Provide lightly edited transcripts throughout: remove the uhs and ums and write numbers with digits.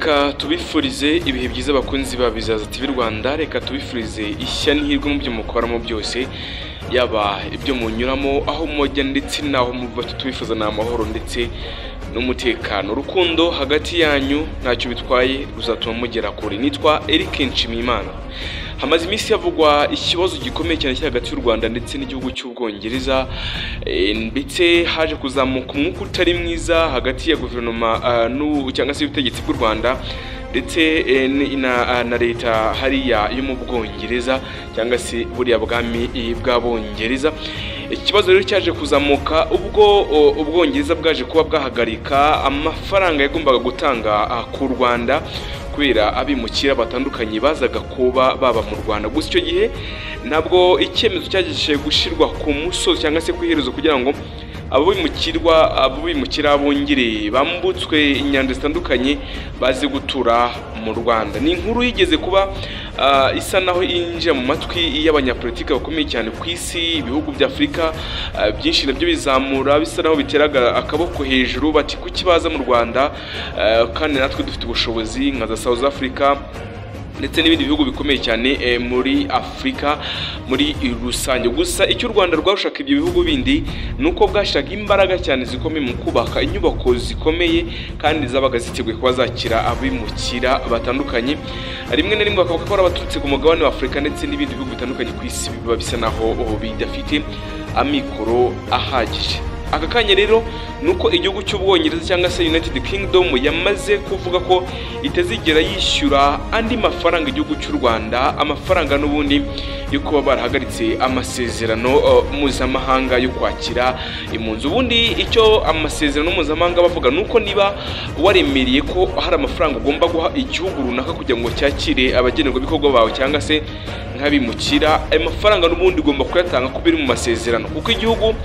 Reka tubifurize ibihe byiza bakunzi ba Bizaza TV Rwanda, reka tubifurize ishya n'ihirwe mu byo mukoramo byose, yaba ibyo munyuramo, aho mujya ndetse n'aho muva, tubifuza ni amahoro ndetse n'umutekano. Urukundo hagati yanyu ntacyo bitwaye, ruzatuma mugera kure. Nitwa Eric Nshimiyimana. Hamaze iminsi havugwa ikibazo gikomeye cyane cyari hagati y'u Rwanda ndetse n'igihugu cy'Ubwongereza, ndetse haje kuzamuka umwuka utari mwiza hagati ya guverinoma cyangwa se ubutegetsi bw'u Rwanda ndetse na leta hariya yo mu Bwongereza cyangwa se buriya bwami bw'Abongereza. Ikibazo rero cyaje kuzamuka ubwo Ubwongereza bwaje kuba bwahagarika amafaranga yagombaga gutanga ku Rwanda kubera abimukira batandukanye bazaga kuba baba mu Rwanda. Gusa icyo gihe ntabwo icyemezo cyagejeje gushirwa ku musozi cyangwa se ku iherezo kugira ngo abo bimukira bongere bambutswe inyanja zitandukanye baze gutura mu Rwanda. Ni inkuru yigeze kuba isa naho yinjira mu matwi y'abanyapolitiki bakomeye cyane ku isi. Ibihugu bya Afurika byinshi nabyo bizamura bisa naho biteraga akaboko hejuru bati kuki baza mu Rwanda kandi natwe dufite ubushobozi nka za South Africa ndetse n'ibindi bihugu bikomeye cyane muri Afurika muri rusange. Gusa icyo u Rwanda rwarushaka ibyo bihugu bindi nuko bwashiraga imbaraga cyane zikomeye mu kubaka inyubako zikomeye kandi zabaga ziteguye kuba zakira abimukira batandukanye, rimwe na rimwe bakavuga ko abaturutse ku mugabane wa Afurika ndetse n'ibindi bihugu bitandukanye ku isi biba bisa naho bidafite amikoro ahagije. Aka kanya rero nuko igihugu cy'Ubwongereza cyangwa se United Kingdom yamaze kuvuga ko itazigera yishyura andi mafaranga igihugu cy'u Rwanda, amafaranga n'ubundi yo kuba barahagaritse amasezerano mpuzamahanga yo kwakira impunzi. Ubundi icyo amasezerano mpuzamahanga bavuga nuko niba waremereye ko hari amafaranga ugomba guha igihugu runaka kugira ngo cyakire abagenerwabikorwa bawe cyangwa se nk'abimukira, ayo mafaranga n'ubundi ugomba kuyatanga kuko biri mu masezerano, kuko igihugu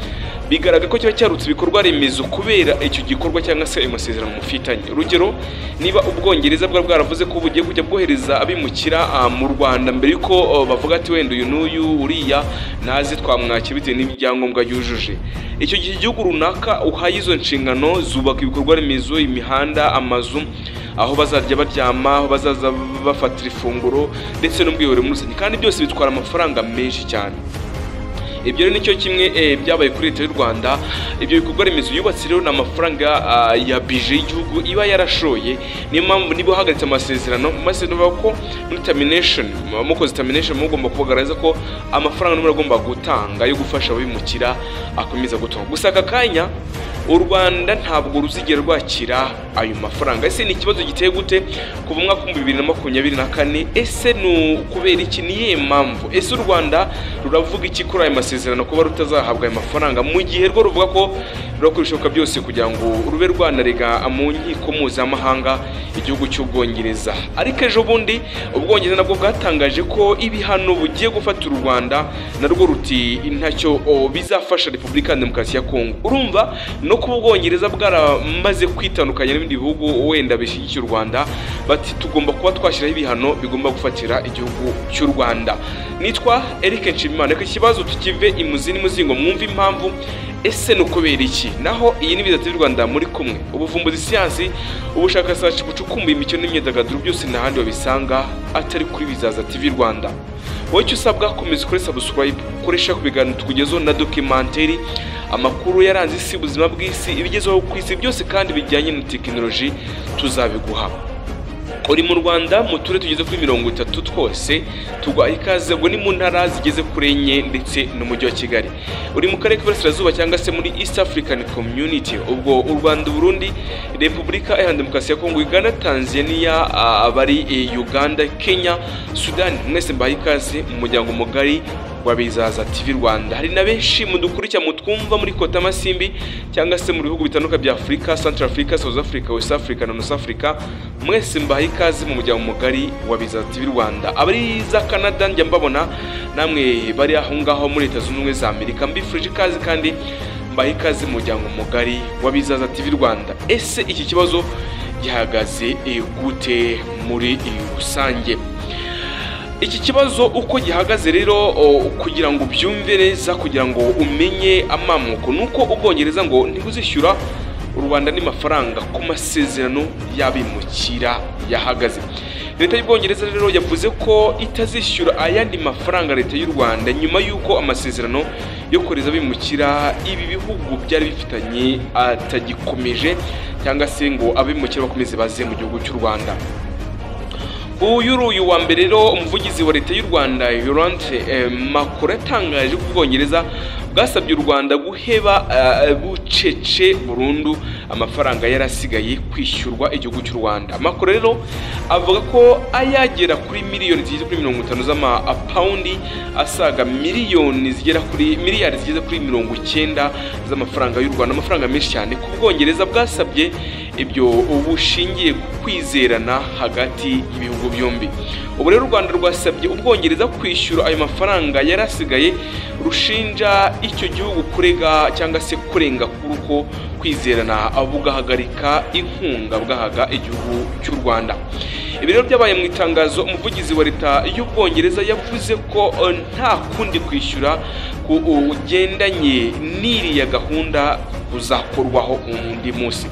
bigaragara ko kiba cyarutse ibikorwa remezo kubera icyo gikorwa cyangwa se ayo masezerano mufitanye. Urugero, niba Ubwongereza bwari bwaravuze ko bugiye kujya bwohereza abimukira mu Rwanda mbere yuko bavuga ati wenda uyu n'uyu uriya naze twamwakira bitewe n'ibyangombwa yujuje, icyo gihe igihugu runaka uhaye izo nshingano zubaka ibikorwa remezo, imihanda, amazu, aho bazarya baryama, aho bazaza bafatira ifunguro ndetse n'ubwiherero muri rusange, kandi byose bitwara amafaranga menshi cyane. Ibyo rero nicyo kimwe byabaye kuri leta y'u Rwanda. Ibyo bikorwa remezo yubatse rero ni amafaranga ya bije y'igihugu iba yarashoye. Niyo mpamvu niba uhagaritse amasezerano, bavuga ko muri termination, mukoze termination mugomba kubagaragaza ko amafaranga n'umwe agomba gutanga yo gufasha abimukira akomeza gutanga. Gusa aka kanya u Rwanda ntabwo ruzigera rwakira ayo mafaranga. Ese ni ikibazo giteye gute kuva umwaka 2024? Ese ni kubera iki? Niye mpamvu? Ese u Rwanda ruravuga iki kuri ayo masezerano kuba rutazahabwa ayo mafaranga mu gihe rwo ruvuga ko rurakora ibishoboka byose kugira ngo rube rwanarega mu nkiko mpuzamahanga igihugu cy'Ubwongereza? Ariko ejo bundi Ubwongereza nabwo bwatangaje ko ibihano bugiye gufatira u Rwanda narwo ruti ntacyo bizafasha Repubulika ya Demokarasi ya Kongo. Urumva no kuba Ubwongereza bwaramaze kwitandukanya n'ibindi bihugu wenda bishyigikiye u Rwanda, bati tugomba kuba twashyiraho ibihano bigomba gufatira igihugu cy'u Rwanda. Nitwa Eric Nshimiyimana. Reka ikibazo tukive imuzi n'umuzingo mwumve impamvu. Ese ni ukubera iki? Naho iyi ni Bizaza TV Rwanda muri kumwe. Ubuvumbuzi, siyansi, ubushakashatsi bucukumbuye imikino n'imyidagaduro byose nta handi wabisanga atari kuri Bizaza TV Rwanda. Wowe icyo usabwa, komeza ukore subscribe, ukoresha ku biganiro tukugezaho na documentary, amakuru yaranze isi, ubuzima bw'isi, ibigezeho ku isi byose kandi bijyanye na tekinoloji tuzabiguha. Uri mu Rwanda mu turere tugeze kuri 30 twose tugwa ikaze, ubwo ni mu ntara zigeze kuri 4 ndetse n'umujyi wa Kigali. Uri mu karere k'Iburasirazuba cyangwa se muri East African Community, ubwo u Rwanda, Burundi, Repubulika Iharanira Demokarasi ya Kongo, Uganda, Tanzania, abari Uganda, Kenya, Sudan, mwese mbaye ikaze mu muryango mugari wa Bizaza TV Rwanda. Hari na benshi mudukurikira mutwumva muri Kota Masimbi cyangwa se mu bihugu bitandukanye bya Afurika, Central Africa, South Africa, West Africa na North Africa, mwese mbaye ikaze mu muryango mugari wa Bizaza TV Rwanda. Abari za Canada njya mbabona, namwe bari aho ngaho muri Leta Zunze Ubumwe za Amerika, mbifurije ikaze kandi mbaye ikaze mu muryango mugari wa Bizaza TV Rwanda. Ese iki kibazo gihagaze gute muri rusange? Iki kibazo uko gihagaze rero, kugira ngo ubyumve neza, kugira ngo umenye amamuko, nuko Ubwongereza ngo ntibuzishyura U Rwanda n'amafaranga ku masezerano y'abimukira yahagaze. Leta y'Ubwongereza rero yavuze ko itazishyura ayandi mafaranga leta y'u Rwanda nyuma y'uko amasezerano yo kohereza abimukira ibi bihugu byari bifitanye atagikomeje, cyangwa se ngo abimukira bakomeze baze mu gihugu cy'u Rwanda. Uyu wa mbere rero umuvugizi wa leta y'u Rwanda Yolande Makolo yatangaje ko Ubwongereza bwasabye u Rwanda guheba bucece burundu amafaranga yarasigaye kwishyurwa igihugu cy'u Rwanda. Makolo rero avuga ko ayagera kuri miliyoni zigeze kuri 50 z'amapawundi, asaga miliyoni zigera kuri miliyari zigeze kuri 90 z'amafaranga y'u Rwanda, amafaranga menshi cyane. Ku Bwongereza bwasabye ibyo bushingiye ku kwizerana hagati y'ibihugu byombi. Ubu rero u Rwanda rwasabye Ubwongereza kwishyura ayo mafaranga yarasigaye, rushinja icyo gihugu kurega cyangwa se kurenga kuri uko kwizerana, bugahagarika inkunga bwahaga igihugu cy'u Rwanda. Ibi rero byabaye mu itangazo umuvugizi wa leta y'Ubwongereza yavuze ko nta kundi kwishyura kugendanye n'iriya gahunda kuzakorwaho undi munsi,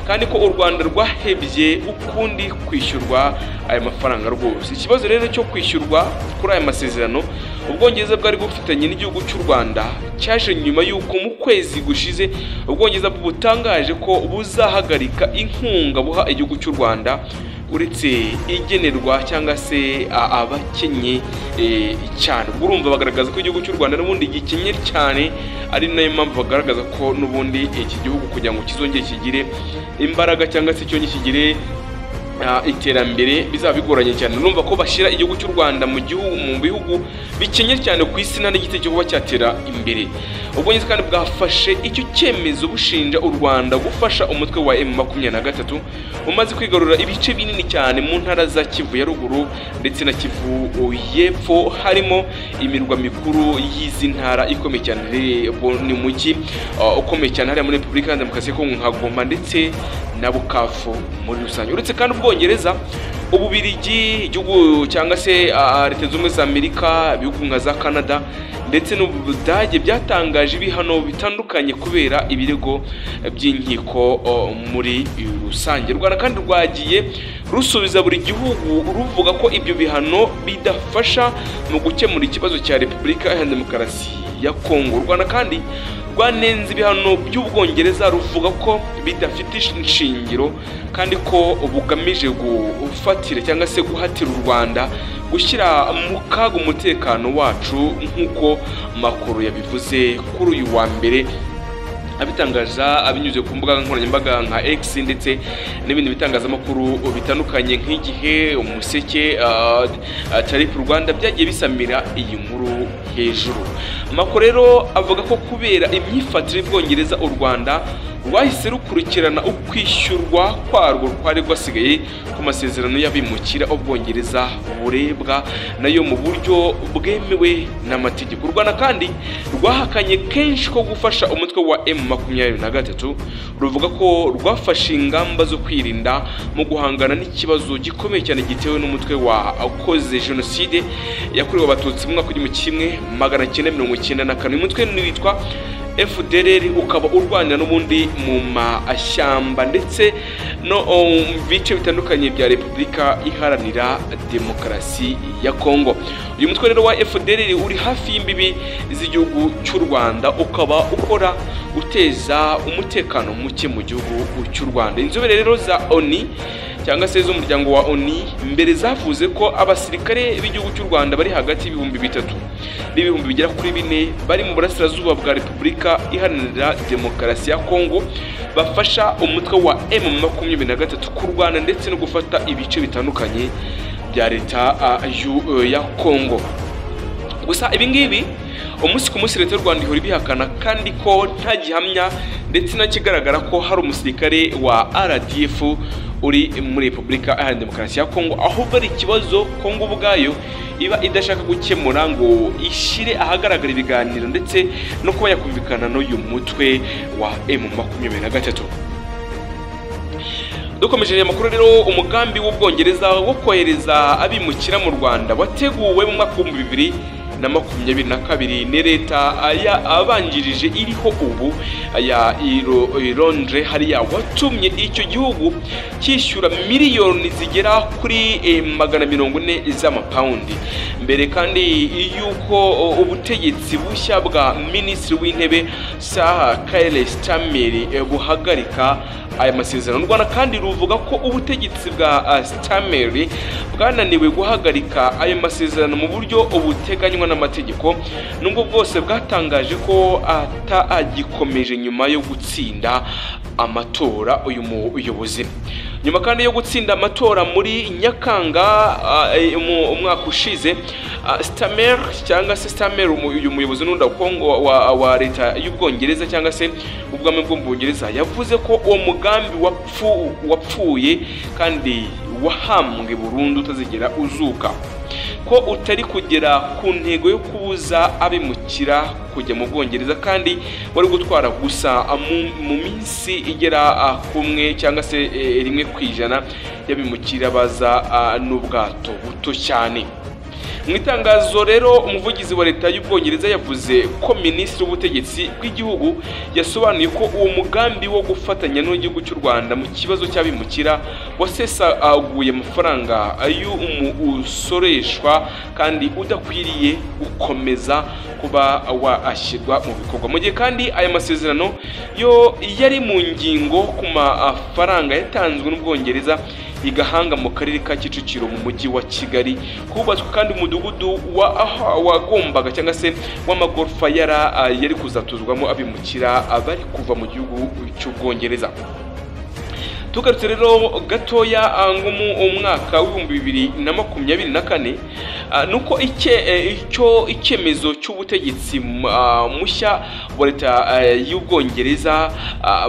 kandi ko u Rwanda rwahebye ukundi kwishyurwa aya mafaranga rwose. Ikibazo rero cyo kwishyurwa kuri aya masezerano Ubwongereza bwari bufitanye n'igihugu cy'u Rwanda cyaje nyuma y'uko mu kwezi gushize Ubwongereza butangaje ko buzahagarika inkunga buha igihugu cy'u Rwanda, uretse igenerwa cyangwa se abakenye cyane. Urumva bagaragaza ko igihugu cy'u Rwanda n'ubundi gikenye cyane, ari nayo mpamvu bagaragaza ko n'ubundi iki gihugu kugira ngo kizongere kigire imbaraga cyangwa se cyongere kigire iterambere bizaba bigoranye cyane. Urumva ko bashyira igihugu cy'u Rwanda mu bihugu bikenye cyane ku isi, nta n'igiti cyo kuba cyatera imbere. Ubwongereza kandi bwafashe icyo cyemezo bushinja u Rwanda gufasha umutwe wa M23 umaze kwigarurira ibice binini cyane mu ntara za Kivu ya ruguru ndetse na Kivu y'epfo, harimo imirwa mikuru y'izi ntara ikomeye cyane, ni mujyi ukomeye cyane hariya muri Repubulika ya Demokarasi ya Kongo nka Goma ndetse na Bukavu muri rusange. Uretse kandi Ubwongereza, Ububirigi, igihugu cyangwa se Leta Zunze Ubumwe za Amerika, ibihugu nka za Canada ndetse n'Ubudage byatangaje ibihano bitandukanye kubera ibirego by'inkiko muri rusange. U Rwanda kandi rwagiye rusubiza buri gihugu ruvuga ko ibyo bihano bidafasha mu gukemura ikibazo cya Repubulika ya Demokarasi ya Kongo. U Rwanda kandi rwanenze ibihano by'Ubwongereza ruvuga ko bidafite inshingiro, kandi ko bugamije gufatira cyangwa se guhatira u Rwanda gushyira mu kaga umutekano wacu, nk'uko Makolo yabivuze kuri uyu wa mbere abitangaza abinyuze ku mbuga nkoranyambaga nka X ndetse n'ibindi bitangazamakuru bitandukanye nk'Igihe, Umuseke, Tarif Rwanda byagiye bisamira iyi nkuru hejuru. Makolo rero avuga ko kubera imyifatire y'Ubwongereza u Rwanda rwahise rukurikirana ukwishyurwa kwarwo kwari rwasigaye ku masezerano y'abimukira Ubwongereza burebwa nayo mu buryo bwemewe n'amategeko. U Rwanda kandi rwahakanye kenshi ko gufasha umutwe wa M23, ruvuga ko rwafashe ingamba zo kwirinda mu guhangana n'ikibazo gikomeye cyane gitewe n'umutwe wakoze jenoside yakorewe Abatutsi mu mwaka w'1994. Umutwe witwa FDLR ukaba urwanira n'ubundi mu mashyamba ndetse no mu bice bitandukanye bya Repubulika Iharanira Demokarasi ya Kongo. Uyu mutwe rero wa FDLR uri hafi y'imbibi z'igihugu cy'u Rwanda, ukaba ukora uteza umutekano muke mu gihugu cy'u Rwanda. Inzobere rero za ONU cyangwa se z'umuryango wa ONU mbere zavuze ko abasirikare b'igihugu cy'u Rwanda bari hagati y'ibihumbi 3 n'ibihumbi bigera kuri 4 bari mu burasirazuba bwa Repubulika Iharanira Demokarasi ya Kongo bafasha umutwe wa M23 kurwana ndetse no gufata ibice bitandukanye bya leta ya Kongo. Gusa ibi ngibi umunsi ku munsi leta y'u Rwanda ihora ibihakana, kandi ko nta gihamya ndetse ntakigaragara ko hari umusirikare wa RDF uri muri Repubulika Iharanira Demokarasi ya Kongo, ahubwo ari ikibazo Kongo ubwayo iba idashaka gukemura ngo ishyire ahagaragara ibiganiro ndetse no kuba yakumvikana n'uyu mutwe wa M23. Dukomeje amakuru rero, umugambi w'Ubwongereza wo kohereza abimukira mu Rwanda wateguwe mu mwaka 2022 ni leta abanjirije iriho ubu ya Londres hariya, watumye icyo gihugu cyishyura miliyoni zigera kuri 440 z'amapawundi. Mbere kandi yuko ubutegetsi bushya bwa Minisitiri w'Intebe Sir Keir Starmer buhagarika aya masezerano, u Rwanda kandi ruvuga ko ubutegetsi bwa Starmer bwananiwe guhagarika ayo masezerano mu buryo buteganywa n'amategeko, nubwo bwose bwatangaje ko atagikomeje nyuma yo gutsinda amatora uyu muyobozi. Nyuma kandi yo gutsinda amatora muri Nyakanga umwaka ushize, Starmer cyangwa se Starmer uyu muyobozi n'undi wa leta y'Ubwongereza cyangwa se ubwami bw'Ubwongereza, yavuze ko uwo mugambi wapfuye kandi wahambwe burundu utazigera uzuka, ko utari kugera ku ntego yo kubuza abimukira kujya mu Bwongereza, kandi wari gutwara gusa mu minsi igera kumwe cyangwa se 1% y'abimukira baza n'ubwato buto cyane. Mu itangazo rero umuvugizi wa leta y'Ubwongereza yavuze ko Minisitiri w'Ubutegetsi bw'Igihugu yasobanuye ko uwo mugambi wo gufatanya n'igihugu cy'u Rwanda mu kibazo cy'abimukira wasesaguye amafaranga y'umusoreshwa kandi udakwiriye gukomeza kuba washyirwa mu bikorwa. Mu gihe kandi aya masezerano yo yari mu ngingo ku mafaranga yatanzwe n'Ubwongereza igahanga mu karere ka Kicukiro mu mujyi wa Kigali, hubatswe kandi umudugudu wagombaga cyangwa se w'amagorofa yari kuzatuzwamo abimukira bari kuva mu gihugu cy'Ubwongereza. Tugarutse rero gatoya ngo mu mwaka w'2024 nuko icyo icyemezo cy'ubutegetsi mushya wa leta y'Ubwongereza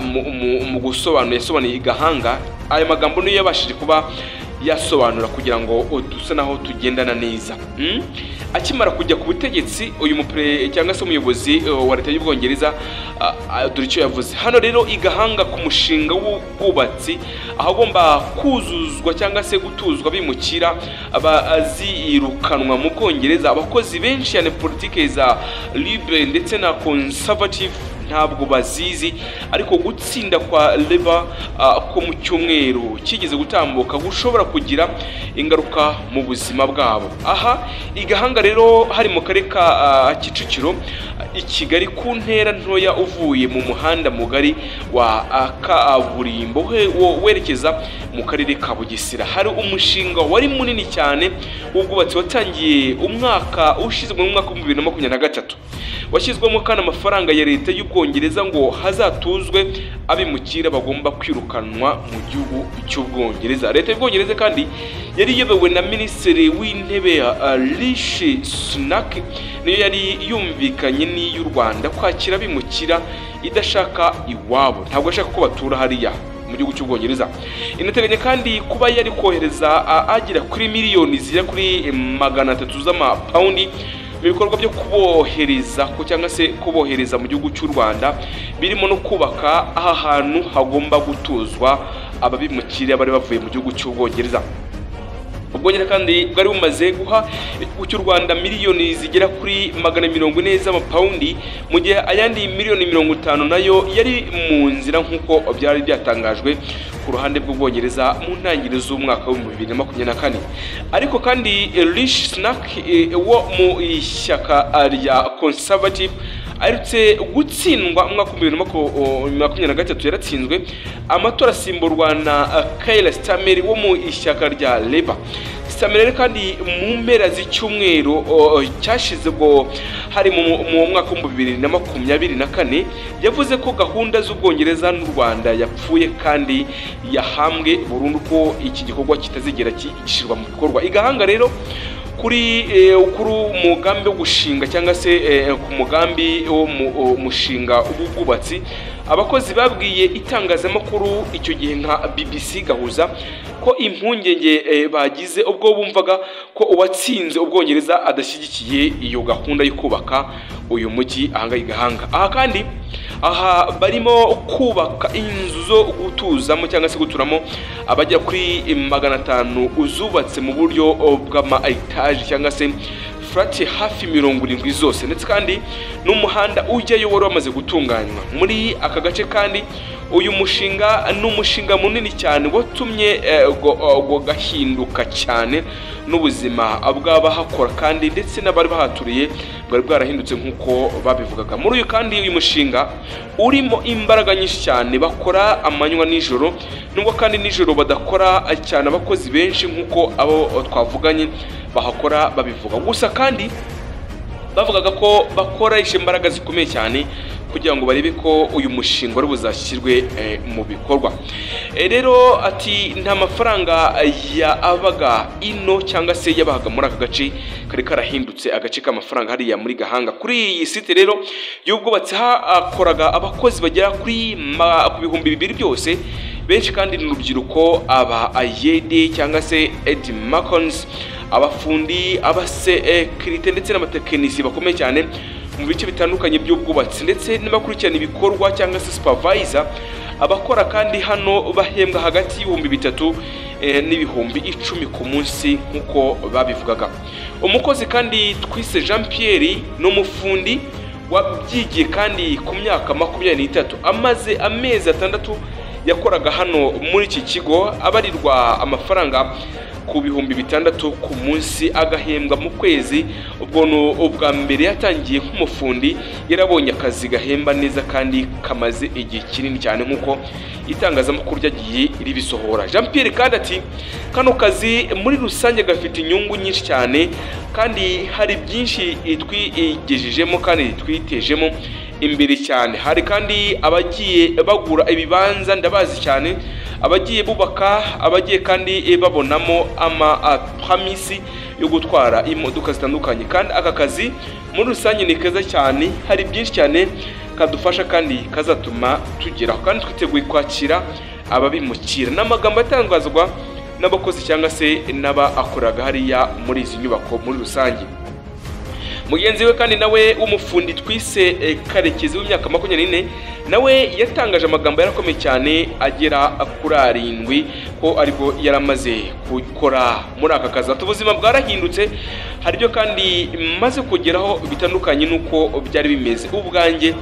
mu gusobanura yasobanuye igahanga, aya magambo niyo yabashije kuba yasobanura kugira ngo dusa naho tugendana neza. Akimara kujya ku butegetsi uyu mupre cyangwa se umuyobozi wa leta y'Ubwongereza, dore icyo yavuze hano rero igahanga ku mushinga w'ubwubatsi ahagomba kuzuzwa cyangwa se gutuzwa bimukira abazirukanwa mu Bwongereza. Abakozi benshi cyane politike za Libre ndetse na Conservative ntabwo bazizi, ariko gutsinda kwa Labour ko mu cyumweru kigeze gutambuka gushobora kugira ingaruka mu buzima bwabo. Aha igahanga rero hari mu karere ka Kicukiro i Kigali, ku ntera ntoya uvuye mu muhanda mugari wa kaburimbo werekeza mu karere ka Bugesera, hari umushinga wari munini cyane w'ubwubatsi watangiye umwaka ushize mu mwaka wa 2023, washyizwemo kandi amafaranga ya leta y'Ubwongereza ngo hazatuzwe abimukira bagomba kwirukanwa mu gihugu cy'Ubwongereza. Leta y'Ubwongereza kandi yari iyobowe na Minisitiri w'Intebe Rishi Sunak, niyo yari yumvikanye n'iy'u Rwanda kwakira abimukira idashaka iwabo, ntabwo ashaka ko batura hariya mu gihugu cy'Ubwongereza. Inateganya kandi kuba yari kohereza agera kuri miliyoni zigera kuri 300 z'amapawundi mu bikorwa byo kubohereza ko cyangwa se kubohereza mu gihugu cy'u Rwanda, birimo no kubaka aha hantu hagomba gutuzwa ababimukira bari bavuye mu gihugu cy'Ubwongereza. Ubwongereza kandi bwari bumaze guha igihugu cy'u Rwanda miliyoni zigera kuri 440 z'amapawundi, mu gihe ayandi miliyoni 50 nayo yari mu nzira nk'uko byari byatangajwe ku ruhande rw'Ubwongereza mu ntangiriro z'umwaka wa 2024. Ariko kandi Rishi Sunak wo mu ishyaka rya Conservative aherutse gutsindwa umwaka wa 2023, yaratsinzwe amatora asimburwa na Keir Starmer wo mu ishyaka rya Labour. Starmer kandi mu mpera z'icyumweru cyashize ubwo hari mu mwaka wa 2024 yavuze ko gahunda z'Ubwongereza n'u Rwanda yapfuye kandi yahambwe burundu, ko iki gikorwa kitazigera gishyirwa mu bikorwa. Igahanga rero kuri umugambi wo gushinga cyangwa se ku mugambi wo mushinga w'ubwubatsi, abakozi babwiye itangazamakuru icyo gihe nka BBC Gahuza ko impungenge bagize ubwo bumvaga ko uwatsinze Ubwongereza adashyigikiye iyo gahunda yo kubaka uyu mujyi ahanga igahanga. Aha kandi aha barimo kubaka inzu zo gutuzamo cyangwa se guturamo abajya kuri 500 uzubatse mu buryo bw'ama etaje cyangwa se flat hafi 70 zose, ndetse kandi n'umuhanda ujyayo wari wamaze gutunganywa muri aka gace. Kandi uyu mushinga ni umushinga munini cyane watumye gahinduka cyane n'ubuzima bw'abahakora kandi ndetse n'abari bahaturiye bwari bwarahindutse nk'uko babivugaga. Muri uyu kandi uyu mushinga urimo imbaraga nyinshi cyane, bakora amanywa nijoro, nubwo kandi nijoro badakora cyane abakozi benshi nk'uko abo twavuganye bahakora babivuga. Gusa kandi bavugaga ko bakoresha imbaraga zikomeye cyane kugira ngo barebe ko uyu mushinga wari buzashyirwe mu bikorwa. Rero ati nta mafaranga yabaga ino cyangwa se yabaga muri aka gace kari karahindutse agace k'amafaranga hariya muri Gahanga. Kuri iyi site rero y'ubwubatsi hakoraga abakozi bagera kuri ku 2000 byose, benshi kandi ni urubyiruko, aba ayede cyangwa se edmakons, abafundi, abasekirite ndetse n'abatekinisi bakomeye cyane mu bice bitandukanye by'ubwubatsi, ndetse n'abakurikirana ibikorwa cyangwa se supervisor. Abakora kandi hano bahembwa hagati y'3000 n'10,000 ku munsi nk'uko babivugaga. Umukozi kandi twise Jean Pierre n'umufundi wabyigiye kandi ku myaka 23, amaze amezi 6 yakoraga hano muri iki kigo, abarirwa amafaranga ku 6000 ku munsi, agahembwa mu kwezi. Ubwo ubwa mbere yatangiye nk'umufundi, yarabonye akazi gahemba neza kandi kamaze igihe kinini cyane nk'uko itangazamakuru ryagiye ribisohora. Jean Pierre kandi ati kano kazi muri rusange gafite inyungu nyinshi cyane, kandi hari byinshi twigejejemo kandi twitejemo imbere cyane. Hari kandi abagiye bagura ibibanza ndabazi cyane, abagiye bubaka, abagiye kandi babonamo ama pamisi yo gutwara imodoka zitandukanye. Kandi aka kazi muri rusange ni keza cyane, hari byinshi cyane kadufasha kandi kazatuma tugeraho, kandi twiteguye kwakira ababimukira. N'amagambo atangazwa n'abakozi cyangwa se n'abakoraga hariya muri izi nyubako muri rusange. Mugenzi we kandi nawe w'umufundi twise Karekezi w'imyaka 24, nawe yatangaje amagambo yarakomeye cyane agera kuri 7 ko aribwo yaramaze gukora muri aka kazi. Ubuzima bwarahindutse, hari byo kandi maze kugeraho bitandukanye nuko byari bimeze. Ubwanjye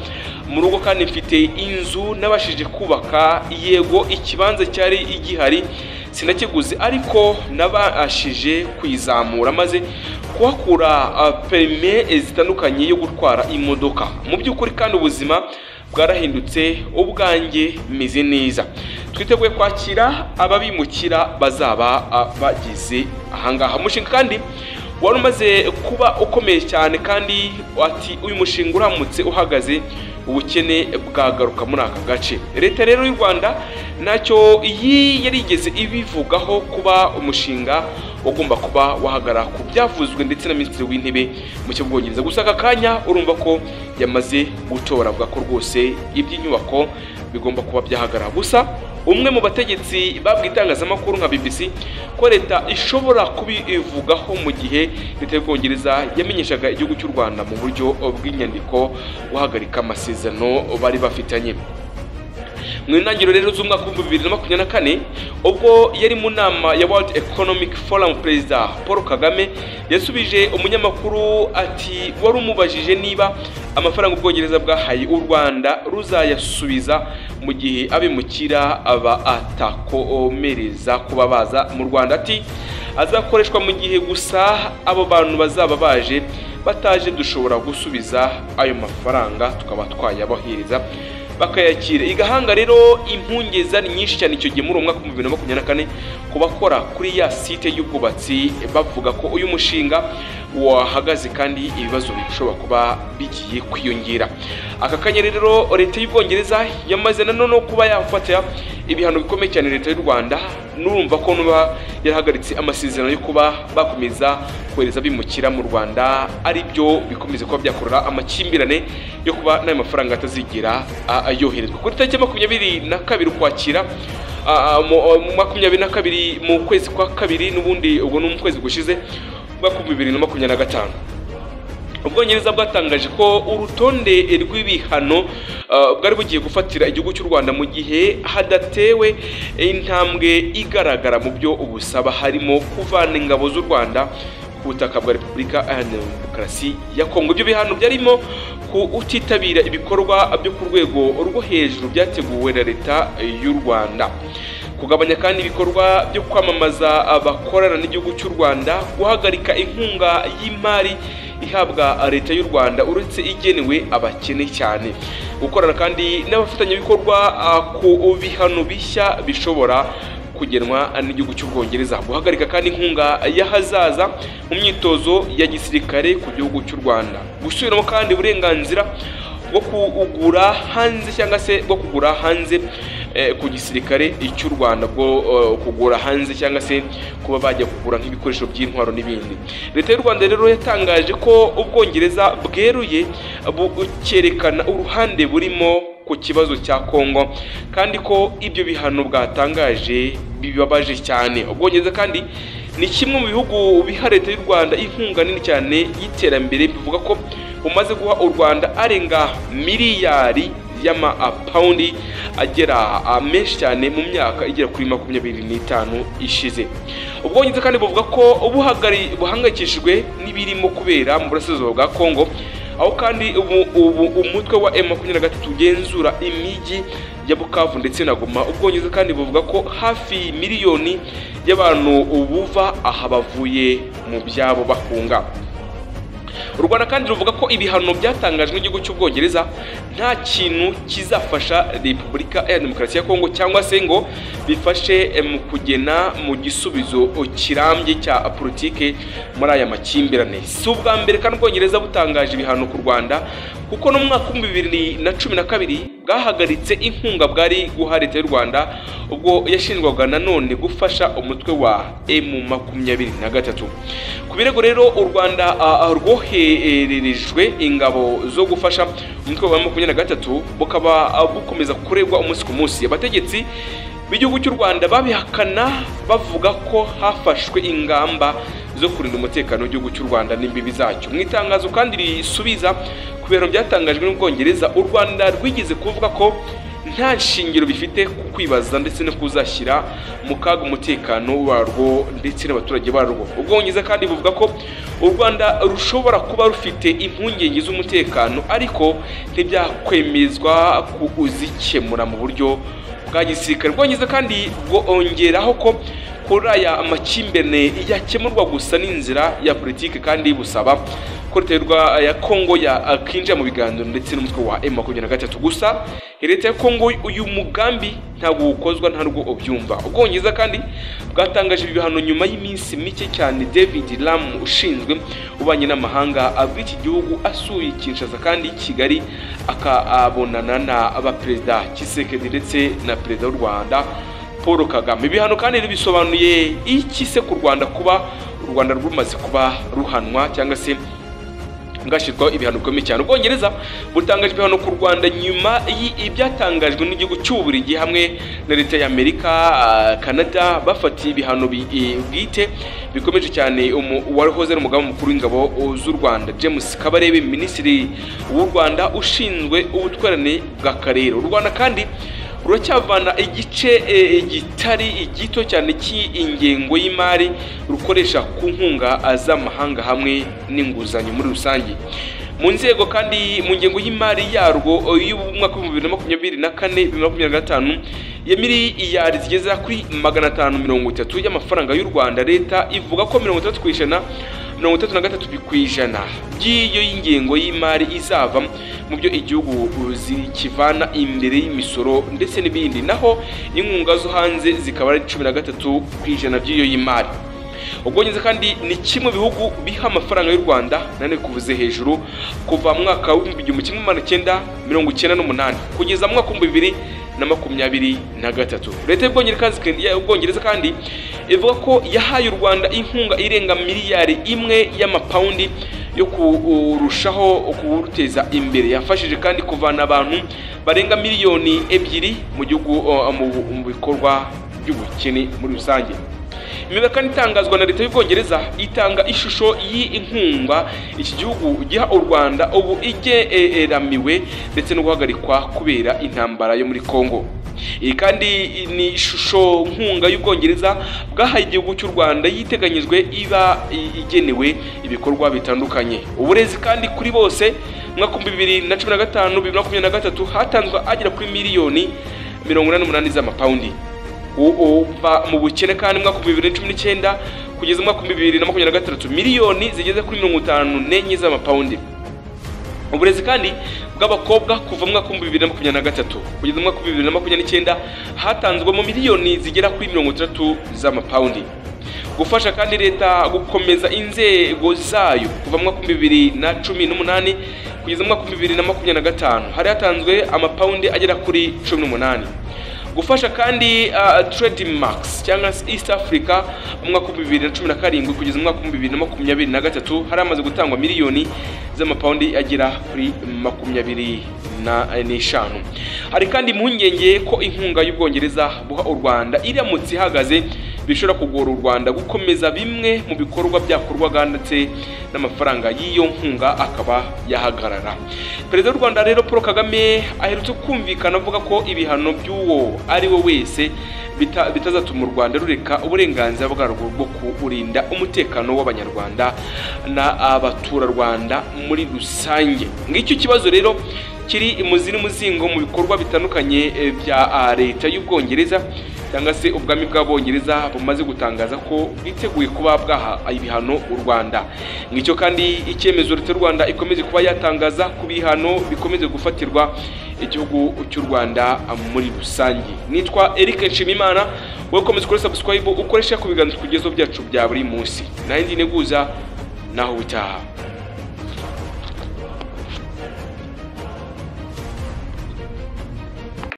mu rugo kandi mfite inzu nabashije kubaka, yego ikibanza cyari igihari sinakiguze, ariko nabashije kwizamura maze kuhakura perime zitandukanye yo gutwara imodoka. Mu by'ukuri kandi ubuzima bwarahindutse, ubwanjye meze neza. Twiteguye kwakira ababimukira bazaba bagize ahangaha. Umushinga kandi wari umaze kuba ukomeye cyane, kandi ati uyu mushinga uramutse uhagaze ubukene bwagaruka muri aka gace. Leta rero y'u Rwanda ntacyo yarigeze ibivugaho kuba umushinga ugomba kuba wahagarara ku byavuzwe ndetse na Minisitiri w'Intebe mu cy'Ubwongereza. Gusa aka kanya urumva ko yamaze gutora avuga ko rwose iby'inyubako bigomba kuba byahagarara. Gusa umwe mu bategetsi babwiye itangazamakuru nka BBC ko leta ishobora kubivugaho mu gihe leta y'Ubwongereza yamenyeshaga igihugu cy'u Rwanda mu buryo bw'inyandiko guhagarika amasezerano bari bafitanye. Mu ntangiriro rero z'umwaka wa 2024, ubwo yari mu nama ya World Economic Forum, Perezida Paul Kagame yasubije umunyamakuru ati wari umubajije niba amafaranga Ubwongereza bwahaye u Rwanda ruzayasubiza mu gihe abimukira aba atakomereza kuba baza mu Rwanda. Ati azakoreshwa mu gihe gusa abo bantu bazaba baje, bataje dushobora gusubiza ayo mafaranga tukaba twayabahereza bakayakira. Igahanga rero impungeza ni nyinshi cyane icyo gihe muri umwaka wa 2024 ku bakora kuri ya site y'ubwubatsi, bavuga ko uyu mushinga wahagaze kandi ibibazo bishobora kuba bigiye kwiyongera. Aka kanya rero leta y'Ubwongereza yamaze nanone kuba yafata ibihano bikomeye cyane leta y'u Rwanda, nurumva ko nuba yarahagaritse amasezerano yo kuba bakomeza kohereza bimukira mu Rwanda, ari byo bikomeza kuba byakorera amakimbirane yo kuba n'ayo mafaranga atazigera ayoherezwa. Kuri tariki 22 Ukwakira 22 mu kwezi kwa kabiri, n'ubundi ubwo ni mu kwezi gushize umwaka wa 2025, Ubwongereza bwatangaje ko urutonde rw'ibihano bwari bugiye gufatira igihugu cy'u Rwanda mu gihe hadatewe intambwe igaragara mu byo ubusaba, harimo kuvana ingabo z'u Rwanda ku butaka bwa Repubulika Iharanira Demokarasi ya Kongo. Ibyo bihano byarimo utitabira ibikorwa byo ku rwego rwo hejuru byateguwe na leta y'u Rwanda, kugabanya kandi ibikorwa byo kwamamaza abakorana n'igihugu cy'u Rwanda, guhagarika inkunga y'imari ihabwa leta y'u Rwanda uretse igenewe abakene cyane, gukorana kandi n'abafatanyabikorwa ku bihano bishya bishobora kugenwa n'igihugu cy'Ubwongereza, guhagarika kandi inkunga y'ahazaza mu myitozo ya gisirikare ku gihugu cy'u Rwanda, gusubiramo kandi uburenganzira bwo kugura hanze cyangwa se bwo kugura hanze ku gisirikare cy'u Rwanda, bwo kugura hanze cyangwa se kuba bajya kugura nk'ibikoresho by'intwaro n'ibindi. Leta y'u Rwanda rero yatangaje ko Ubwongereza bweruye bukerekana uruhande burimo ku kibazo cya Kongo, kandi ko ibyo bihano bwatangaje bibabaje cyane. Ubwongereza kandi ni kimwe mu bihugu biha leta y'u Rwanda inkunga nini cyane y'iterambere, bivuga ko bumaze guha u Rwanda arenga miliyari y'amapawundi agera menshi cyane mu myaka igera kuri 25 ishize. Ubwongereza kandi buvuga ko buhangayikishijwe n'ibirimo kubera mu burasirazuba bwa Kongo, aho kandi ubu umutwe wa M23 ugenzura imijyi ya Bukavu ndetse na Goma. Ubwongereza kandi buvuga ko hafi miliyoni y'abantu buva aha bavuye mu byabo bahunga. U Rwanda kandi ruvuga ko ibihano byatangajwe n'igihugu cy'Ubwongereza nta kintu kizafasha Repubulika ya Demokarasi ya Kongo cyangwa se ngo bifashe mu kugena mu gisubizo kirambye cya politike muri aya makimbirane. Si ubwa mbere kandi Ubwongereza butangaje ibihano ku Rwanda, kuko no mu mwaka wa 2012 bwahagaritse inkunga bwari guha leta y'u Rwanda ubwo yashinjwaga nanone gufasha umutwe wa M23. Ku birego rero u Rwanda rwohererejwe ingabo zo gufasha umutwe wa M23 bukaba bukomeza kuregwa umunsi ku munsi. Abategetsi b'igihugu cy'u Rwanda babihakana bavuga ko hafashwe ingamba zo kurinda umutekano w'igihugu cy'u Rwanda n'imbibi zacyo. Mu itangazo kandi risubiza ku bihano byatangajwe n'Ubwongereza, u Rwanda rwigeze kuvuga ko nta shingiro bifite ku kwibaza ndetse no kuzashyira mu kaga umutekano warwo ndetse n'abaturage barwo. Ubwongereza kandi buvuga ko u Rwanda rushobora kuba rufite impungenge z'umutekano, ariko ntibyakwemezwa kuzikemura mu buryo bwa gisirikare. Ubwongereza kandi bwongeraho ko kuri aya makimbirane yakemurwa gusa n'inzira ya politike, kandi busaba ko leta ya Kongo yakinjira mu biganiro ndetse n'umutwe wa M23. Gusa leta ya Kongo uyu mugambi ntabwo ukozwa, ntabwo ubyumva. Ubwongereza kandi bwatangaje ibi bihano nyuma y'iminsi mike cyane David Lam ushinzwe ububanyi n'amahanga bw'iki gihugu asuye Kinshasa kandi Kigali, akabonana na abaperezida Tshisekedi ndetse na perezida w'u Rwanda Paul Kagame. Ibihano kandi bisobanuye iki se ku Rwanda kuba u Rwanda rumaze kuba ruhanwa cyangwa se bwashyirwaho ibihano bikomeye cyane. Ubwongereza butangaje ibihano ku Rwanda nyuma y'ibyatangajwe n'igihugu cy'Ububiligi hamwe na leta ya Amerika, Canada bafatiye ibihano bwite bikomeje cyane uwahoze ari umugaba mukuru w'ingabo z'u Rwanda James Kabarebe, minisitiri w'u Rwanda ushinzwe ubutwererane bw'akarere. U Rwanda kandi ruracyavana igice gitari gito cyane cy'ingengo y'imari rukoresha ku nkunga z'amahanga hamwe n'inguzanyo muri rusange. Mu nzego kandi mu ngengo y'imari yarwo y'umwaka wa 2024 2025 ya miliyari zigeze kuri 530 y'amafaranga y'u Rwanda, leta ivuga ko 60% 63% by'iyo y'ingengo y'imari izava mu byo igihugu zikivana imbere y'imisoro ndetse n'ibindi, naho inkunga zo hanze zikaba ari 13% by'iyo y'imari. Ubwongereza kandi ni kimwe bihugu biha amafaranga y'u Rwanda nane kuvuze hejuru kuva mu mwaka wa 1998 kugeza mu mwaka wa 2023. Leta y'Ubwongereza kandi ivuga ko yahaye u Rwanda inkunga irenga miliyari 1 y'amapawundi yo kurushaho kuruteza imbere. Yafashije kandi kuvana abantu barenga miliyoni 2 mu gihugu mu bikorwa by'ubukene muri rusange. Imibare kandi itangazwa na leta y'Ubwongereza itanga ishusho y'inkunga iki gihugu giha u Rwanda ubu igeramiwe ndetse no guhagarikwa kubera intambara yo muri Kongo. Iyi kandi ni ishusho nkunga y'Ubwongereza bwahaye igihugu cy'u Rwanda yiteganyijwe iba igenewe ibikorwa bitandukanye. Uburezi kandi kuri bose mwaka 2015 2023 hatanzwe agera kuri miliyoni 88 z'amapaundi. Uva mu bukene kandi mwaka 2019 kugeza mwaka 2023 miliyoni zigeze kuri 54 z'amapaundi. Uburezi kandi bw'abakobwa kuva mwaka 2023 kugeza mwaka 2029 hatanzwe mu miliyoni zigera kuri 30 z'amapaundi. Gufasha kandi leta gukomeza inzego zayo kuva mwaka 2018 kugeza mwaka 2025 hari hatanzwe amapaundi agera kuri 18. Gufasha kandi trademarks cyangwa East Africa mu mwaka 2017 kugeza mu mwaka 2023 hari amaze gutangwa miliyoni z'amapaundi agera kuri 25. Hari kandi impungenge ko inkunga y'Ubwongereza buha u Rwanda iramutse ihagaze bishobora kugora u Rwanda gukomeza bimwe mu bikorwa byakorwaga ndetse n'amafaranga y'iyo nkunga akaba yahagarara. Perezida w'u Rwanda rero Paul Kagame aherutse kumvikana avuga ko ibihano by'uwo ari we wese bitazatuma u Rwanda rureka uburenganzira bwarwo bwo kurinda umutekano w'Abanyarwanda n'abaturarwanda muri rusange. Ngicyo kibazo rero kiri imuziri muzingo mu bikorwa bitandukanye bya leta y'Ubwongereza cyangwa se ubwami bw'Abongereza bumaze gutangaza ko bwiteguye kuba bwaha ibihano u Rwanda. Ngicyo kandi icyemezo leta y'u Rwanda ikomeze kuba yatangaza ku bihano bikomeze gufatirwa igihugu cy'u Rwanda muri rusange. Nitwa Eric Nshimimana, wowe komeza ukore subscribe ukoresha ku biganiro kugezo byacu bya buri munsi. Nandi neguza naho utaha.